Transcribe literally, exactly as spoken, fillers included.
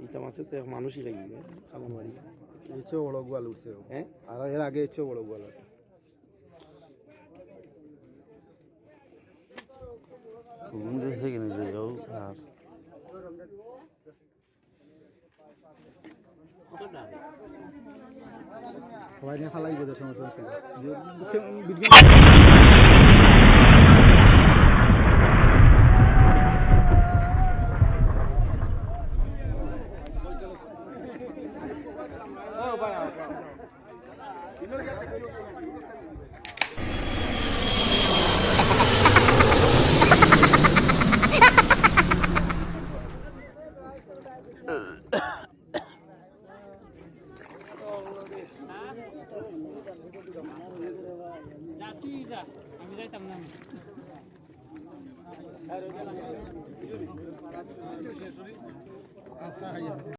ইটা মাছে তো এক মানুষই খাইবে, খাবার বাড়ি। এর চেয়ে বড় গোয়াল উঠছে। হ্যাঁ? আর এর আগে এর চেয়ে বড় গোয়াল আছে। ঘুম দিছে কিনা যে যাও আর। সবাই নিয়ে ফালাই গেছে, সমস্যা হচ্ছে না। যে,